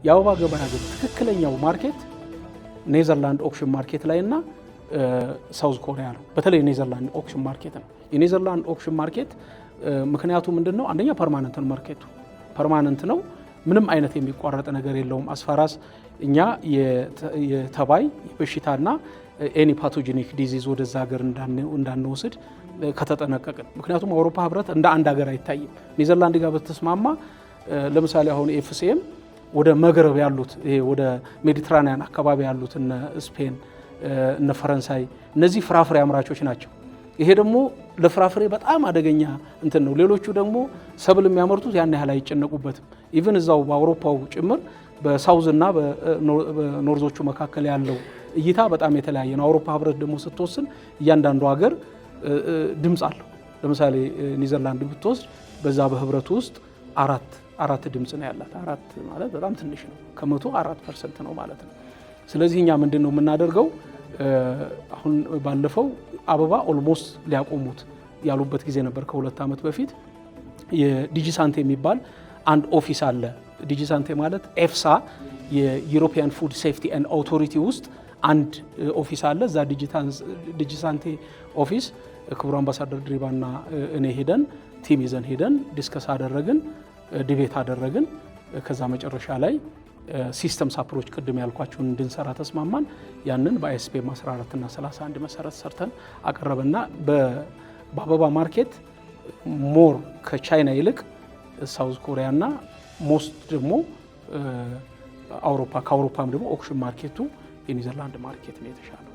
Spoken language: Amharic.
የአበባ ገበያ ግን ትክክለኛው market ኔዘርላንድ auction market ላይ እና South Korea ነው። በተለይ ኔዘርላንድ auction market ነው። የኔዘርላንድ auction market ምክንያቱ ምንድን ነው? አንደኛ permanent ነው፣ market ኡ permanent ነው። ምንም አይነት የሚቋረጥ ነገር የለውም። As far as እኛ የተባይ በሽታና any pathogenic disease ወደዛ ሀገር እንዳንወስድ ከተጠነቀቅን። ምክንያቱም አውሮፓ ህብረት እንደ አንድ ሀገር አይታይም። ኔዘርላንድ ጋር በተስማማ ለምሳሌ አሁን FCM ወደ መግረብ ያሉት፣ ይሄ ወደ ሜዲትራኒያን አካባቢ ያሉት እነ ስፔን፣ እነ ፈረንሳይ፣ እነዚህ ፍራፍሬ አምራቾች ናቸው። ይሄ ደግሞ ለፍራፍሬ በጣም አደገኛ እንትን ነው። ሌሎቹ ደግሞ ሰብል የሚያመርቱት ያን ያህል አይጨነቁበትም። Even እዛው በአውሮፓው ጭምር በ south እና በ north ኦቹ መካከል ያለው እይታ በጣም የተለያየ ነው። አውሮፓ ህብረት ደግሞ ስትወስን እያንዳንዱ ሀገር ድምፅ አለው። ለምሳሌ ኒዘርላንድ ብትወስድ በዛ በህብረቱ ውስጥ አራት አራት ድምፅ ነው ያላት። አራት ማለት በጣም ትንሽ ነው። ከ100 4% ነው ማለት ነው። ስለዚህ እኛ ምንድን ነው የምናደርገው? አሁን ባለፈው አበባ almost ሊያቆሙት ያሉበት ጊዜ ነበር ከ2 ዓመት በፊት። የ DG SANTE የሚባል አንድ office አለ። DG SANTE ማለት EFSA የ European Food Safety and Authority ውስጥ አንድ office አለ። እዛ DG SANTE office ክቡር አምባሳደር ድሪባና እኔ ሄደን፣ team ይዘን ሄደን discuss አደረግን፣ debate አደረግን። ከዛ መጨረሻ ላይ systems approach ቅድም ያልኳችሁን እንድንሰራ ተስማማን። ያንን በ ISPM 14 እና 31 መሰረት ሰርተን አቀረብና በአበባ market more ከቻይና ይልቅ South Korea እና most ደግሞ አውሮፓ፣ ከአውሮፓም ደግሞ auction market ኡ የኒዘርላንድ market ነው የተሻለው።